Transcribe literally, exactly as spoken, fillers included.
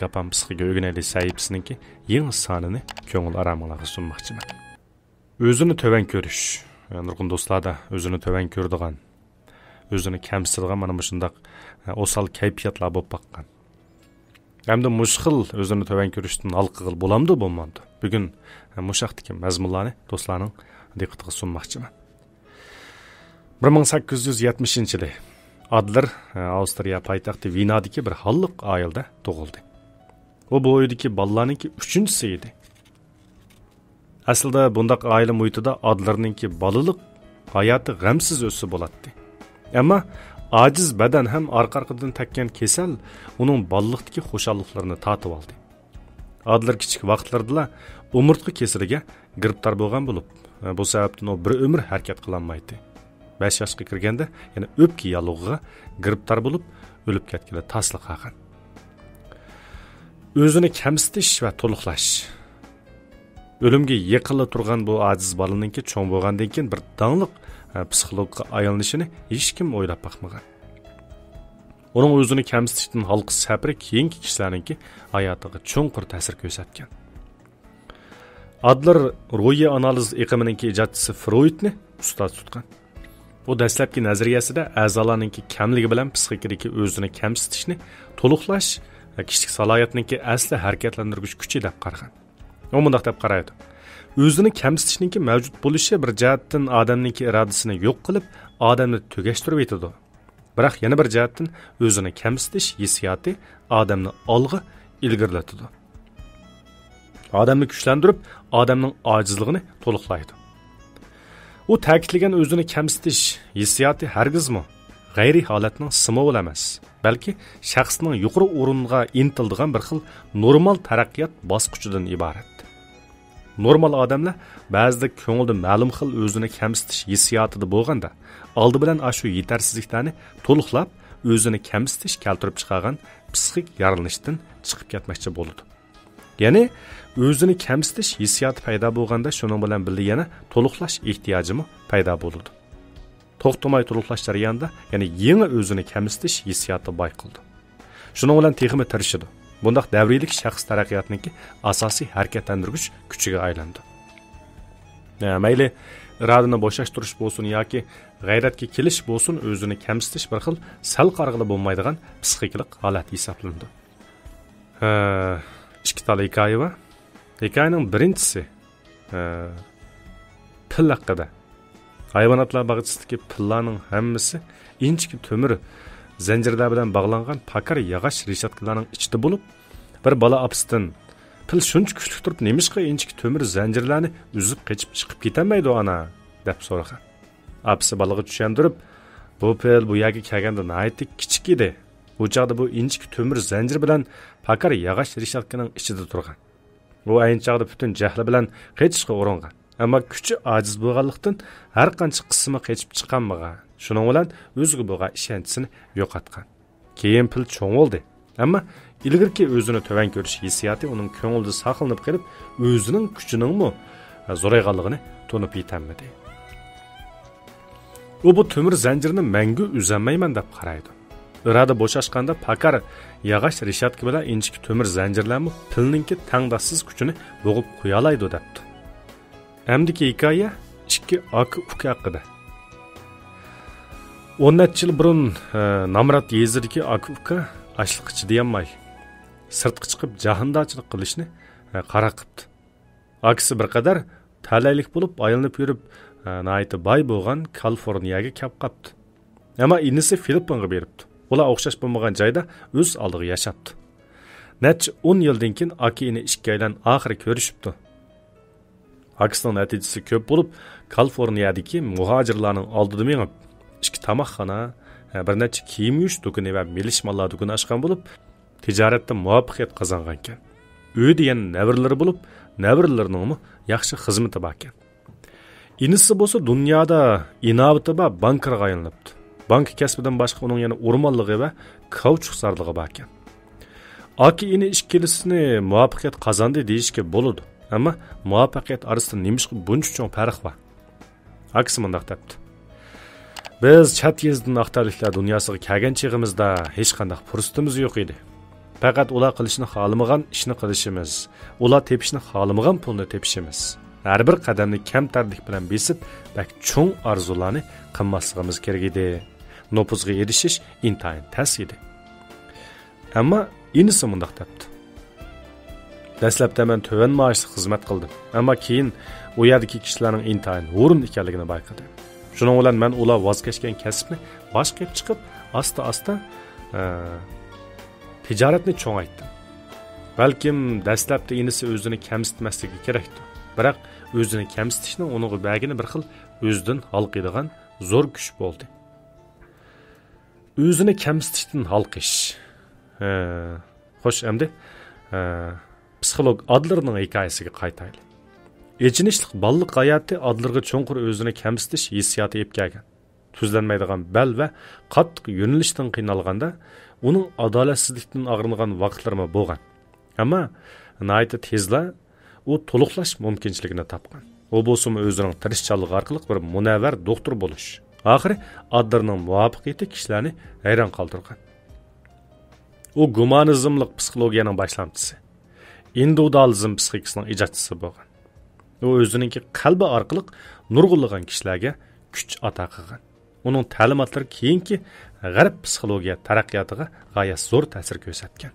گاپام پىسخىكا ئۆگىنەيلى سەھىپىسىنىڭكى يېڭى سانىنى كۆڭۈل ئارامىڭلارغا سۇنماقچىمەن. ئۆزىنى تۆۋەن كۆرۈش. نۇرغۇن دوستلاردا ئۆزىنى تۆۋەن كۆرىدىغان، ئۆزىنى كەمسىتىدىغان مانا مۇشۇنداق، ئە، ئوسال كەيپىياتلار بولۇپ باققان. ئەمدى مۇشۇ خىل ئۆزىنى تۆۋەن كۆرۈشتىن ھالقىغىلى بولامدۇ، بولمامدۇ؟ بۈگۈن، ئە، مۇشۇ ھەقتىكى مەزمۇنلارنى دوستلارنىڭ دىققىتىگە سۇنماقچىمەن. بىر مىڭ سەككىز يۈز يەتمىشىنچى يىلى ئادلېر، ئە، ئاۋسترىيە پايتەختى ۋېنادىكى بىر ھاللىق ئائىلىدە تۇغۇلدى. ئۇ بۇ ئۆيدىكى بالىلارنىڭكى ئۈچىنچىسى ئىدى. ئەسلىدە بۇنداق ئائىلە مۇھىتىدا ئادلېرنىڭكى بالىلىق ھاياتى غەمسىز ئۆتسە بولاتتى. ئەمما ئاجىز بەدەن ھەم ئارقا-ئارقىدىن تەگكەن كېسەل ئۇنىڭ بالىلىقتىكى خۇشاللىقلىرىنى تارتىۋالدى. ئادلېر كىچىك ۋاقىتلىرىدىلا ئومۇرتقا كېسىلىگە گىرىپتار بولغان بولۇپ، بۇ سەۋەبتىن ئۇ بىر ئۆمۈر ھەرىكەت قىلالمايتتى. بەش ياشقا كىرگەندە يەنە ئۆپكە ياللۇغىغا گىرىپتار بولۇپ، ئۆلۈپ كەتكىلى تاسلا قالغان. ئۆزىنى كەمسىتىش ۋە تولۇقلاش. ئۆلۈمگە يېقىنلا تۇرغان بۇ ئاجىز بالىنىڭكى چوڭ بولغاندىن كېيىن بىر داڭلىق، ئە، پسىخولوگقا ئايلىنىشىنى ھېچكىم ئويلاپ باقمىغان. ئۇنىڭ ئۆزىنى كەمسىتىشتىن ھالقىش سەپىرى كېيىنكى كىشىلەرنىڭكى ھاياتىغا چوڭقۇر تەسىر كۆرسەتكەن. ئادلېر روھىي ئانالىز ئېقىمىنىڭكى ئىجادچىسى فرويدنى ئۇستاز تۇتقان. ئۇ دەسلەپكى نەزەرىيەسىدە ئەزالارنىڭكى كەملىكى بىلەن پسىخىكىدىكى ئۆزىنى كەمسىتىشنى تولۇقلاش، كىشىلىك سالاھىيەتنىڭكى ئەسلى ھەرىكەتلەندۈرگۈچ كۈچى دەپ قارىغان. ئۇ مۇنداق دەپ قارايدۇ: ئۆزىنى كەمسىتىشنىڭكى مەۋجۇت بولۇشى بىر جەھەتتىن ئادەمنىڭكى ئىرادىسىنى يوق قىلىپ، ئادەمنى تۈگەشتۈرۈۋېتىدۇ. بىراق يەنە بىر جەھەتتىن ئۆزىنى كەمسىتىش ھېسسىياتى ئادەمنى ئالغا ئىلگىرىلىتىدۇ. ئادەمنى كۈچلەندۈرۈپ، ئادەمنىڭ ئاجىزلىقىنى تولۇقلايدۇ. ئۇ تەكىتلىگەن ئۆزىنى كەمسىتىش ھېسسىياتى ھەرگىزمۇ غەيرىي ھالەتنىڭ سىمۋولى ئەمەس، بەلكى شەخسنىڭ يۇقىرى ئورۇنغا ئىنتىلىدىغان بىر خىل نورمال تەرەققىيات باسقۇچىدىن ئىبارەت. نورمال ئادەملەر بەزىدە كۆڭلىدە مەلۇم خىل ئۆزىنى كەمسىتىش ھېسسىياتىدا بولغاندا، ئالدى بىلەن ئاشۇ يېتەرسىزلىكلەرنى تولۇقلاپ، ئۆزىنى كەمسىتىش كەلتۈرۈپ چىقارغان پسىخىك يارىلىنىشتىن چىقىپ كەتمەكچى بولىدۇ. يەنى ئۆزىنى كەمسىتىش ھېسسىياتى پەيدا بولغاندا، شۇنىڭ بىلەن بىللە يەنە تولۇقلاش ئېھتىياجىمۇ پەيدا بولىدۇ. توختىماي تولۇقلاش جەريانىدا يەنە يېڭى ئۆزىنى كەمسىتىش ھېسسىياتى بايقىلىدۇ. شۇنىڭ بىلەن تېخىمۇ تىرىشىدۇ. بۇنداق دەۋرىيلىك شەخس تەرەققىياتنىڭكى ئاساسىي ھەرىكەتلەندۈرگۈچ كۈچىگە ئايلىنىدۇ. ھە، مەيلى ئىرادىنى بوشاشتۇرۇش بولسۇن ياكى غەيرەتكە كېلىش بولسۇن، ئۆزىنى كەمسىتىش بىر خىل سەل قارىغىلى بولمايدىغان پسىخىكىلىق ھالەت ھېسابلىنىدۇ. ھە، ئىككى تال ھېكايە بار. ھېكايىنىڭ بىرىنچىسى، ھە، پىل ھەققىدە. ھايۋاناتلار باغچىسىدىكى پىللارنىڭ ھەممىسى ئىنچىكە تۆمۈر زەنجىرلەر بىلەن باغلانغان پاكار ياغاچ رېشاتكىلارنىڭ ئىچىدە بولۇپ، بىر بالا ئاپىسىدىن: «پىل شۇنچە كۈچلۈك تۇرۇپ، نېمىشقا ئىنچىكە تۆمۈر زەنجىرلەرنى ئۈزۈپ قېچىپ چىقىپ كېتەلمەيدۇ، ئانا؟» دەپ سورىغان. ئاپىسى بالىغا چۈشەندۈرۈپ: «بۇ پىل بۇ يەرگە كەلگەندە ناھايىتى كىچىك ئىدى. ئۇ چاغدا بۇ ئىنچىكە تۆمۈر زەنجىر بىلەن پاكار ياغاچ رېشاتكىنىڭ ئىچىدە تۇرغان. ئۇ ئەينى چاغدا پۈتۈن جەھلى بىلەن قېچىشقا ئۇرۇنغان. ئەمما كۈچى ئاجىز بولغانلىقتىن، ھەر قانچە قىسسىمۇ قېچىپ چىقالمىغان. شۇنىڭ بىلەن ئۆزىگە بولغان ئىشەنچىسىنى يوقاتقان. كېيىن پىل چوڭ بولدى. ئەمما ئىلگىرىكى ئۆزىنى تۆۋەن كۆرۈش ھېسسىياتى ئۇنىڭ كۆڭلىدە ساقلىنىپ قېلىپ، ئۆزىنىڭ كۈچىنىڭمۇ زورىغانلىقىنى تونۇپ يېتەلمىدى.» ئۇ بۇ تۆمۈر زەنجىرنى مەڭگۈ ئۈزەلمەيمەن دەپ قارايدۇ. ئىرادە بوشاشقاندا پاكار ياغاچ رېشاتكا بىلەن ئىنچىكە تۆمۈر زەنجىرلەرمۇ پىلنىڭكى تەڭداشسىز كۈچىنى بوغۇپ قويالايدۇ دەپتۇ. ئەمدىكى ھېكايە ئىككى ئاكا ئۇكا ھەققىدە. ئون نەچچە يىل بۇرۇن، ئە، نامرات يېزىدىكى ئاكا ئۇكا ئاچلىققا چىدىيالماي، سىرتقا چىقىپ جاھاندارچىلىق قىلىشنى، ئە، قارار قىپتۇ. ئاكىسى بىر قەدەر تەلەيلىك بولۇپ، ئايلىنىپ يۈرۈپ، ئە، ناھايىتى باي بولغان كالىفورنىيەگە كەپ قاپتۇ. ئەمما ئىنىسى فىلىپپىنغا بېرىپتۇ. ئۇلار ئوخشاش بولمىغان جايدا ئۆز ئالدىغا ياشاپتۇ. نەچچە ئون يىلدىن كېيىن ئاكا ئىنى ئىككىيلەن ئاخىرى كۆرۈشۈپتۇ. ئاكىسىنىڭ نەتىجىسى كۆپ بولۇپ، كالىفورنىيەدىكى مۇھاجىرلارنىڭ ئالدىدا مېڭىپ، ئىككى تاماقخانا، بىر نەچچە كىيىم يۇيۇش دۇكىنى ۋە مېلىشمانلار دۇكىنى ئاچقان بولۇپ، تىجارەتتە مۇۋەپپەقىيەت قازانغانىكەن. ئۆيىدە يەنە نەۋرىلىرى بولۇپ، نەۋرىلىرىنىڭمۇ ياخشى خىزمىتى باركەن. ئىنىسى بولسا دۇنيادا ئىناۋىتى بار بانكىرغا ئايلىنىپتۇ. بانكا كەسپىدىن باشقا ئۇنىڭ يەنە ئورمانلىقى ۋە كاۋچۇكزارلىقى باركەن. ئاكا ئىنى ئىككىلىسىنى مۇۋەپپەقىيەت قازاندى دېيىشكە بولىدۇ. ئەمما مۇۋەپپەقىيەت ئارىسىدا نېمىشقا بۇنچە چوڭ پەرق بار؟ ئاكىسى مۇنداق دەپتۇ: «بىز چەت يېزىدىن ئاق تەنلىكلەر دۇنياسىغا كەلگەن چېغىمىزدا ھېچقانداق پۇرسىتىمىز يوق ئىدى. پەقەت ئۇلار قىلىشنى خالىمىغان ئىشنى قىلىشىمىز، ئۇلار تېپىشنى خالىمىغان پۇلنى تېپىشىمىز، ھەر بىر قەدەمنى كەمتەرلىك بىلەن بېسىپ، بەك چوڭ ئارزۇلارنى قىلماسلىقىمىز كېرەك ئىدى. نوپۇزغا ئېرىشىش ئىنتايىن تەس ئىدى. ئەمما ئىنىسى مۇنداق دەپتۇ: دەسلەپتە مەن تۆۋەن مائاشلىق خىزمەت قىلدىم، ئەمما كېيىن ئۇ يەردىكى كىشىلەرنىڭ ئىنتايىن ھۇرۇن ئىكەنلىكىنى بايقىدىم. شۇنىڭ بىلەن مەن ئۇلار ۋاز كەچكەن كەسىپنى باشقا قىلىپ چىقىپ، ئاستا-ئاستا، ئە، تىجارەتنى چوڭايتتىم. بەلكىم دەسلەپتە ئىنىسى ئۆزىنى كەمسىتمەسلىكى كېرەكتۇ. بىراق ئۆزىنى كەمسىتىشنىڭ ئۇنىڭغا بەرگىنى بىر خىل ئۆزىدىن ھالقىيدىغان زور كۈچ بولدى. ئۆزىنى كەمسىتىشتىن ھالقىش. ھە، خوش، ئەمدى، ھە، پسىخولوگ ئادلېرنىڭ ھېكايىسىگە قايتايلى. ئېچىنىشلىق بالىلىق ھاياتى ئادلېرغا چوڭقۇر ئۆزىنى كەمسىتىش ھېسسىياتى ئېلىپ كەلگەن. تۈزلەنمەيدىغان بەل ۋە قاتتىق يۆنىلىشتىن قىينالغاندا، ئۇنىڭ ئادالەتسىزلىكتىن ئاغرىنغان ۋاقىتلىرىمۇ بولغان. ئەمما ناھايىتى تېزلا ئۇ تولۇقلاش مۇمكىنچىلىكىنى تاپقان. ئۇ بولسىمۇ ئۆزىنىڭ تىرىشچانلىقى ئارقىلىق بىر مۇنەۋۋەر دوختۇر بولۇش، ئاخىرى ئادلېرنىڭ مۇۋەپپەقىيىتى كىشىلەرنى ھەيران قالدۇرغان. ئۇ گۇمانىزملىق پسىخولوگىيەنىڭ باشلامچىسى، ئىندىۋىدۇئالىزم پسىخىكىسىنىڭ ئىجادچىسى بولغان. ئۇ ئۆزىنىڭكى قەلبى ئارقىلىق نۇرغۇنلىغان كىشىلەرگە كۈچ ئاتا قىلغان. ئۇنىڭ تەلىماتلىرى كېيىنكى غەرب پسىخولوگىيە تەرەققىياتىغا غايەت زور تەسىر كۆرسەتكەن.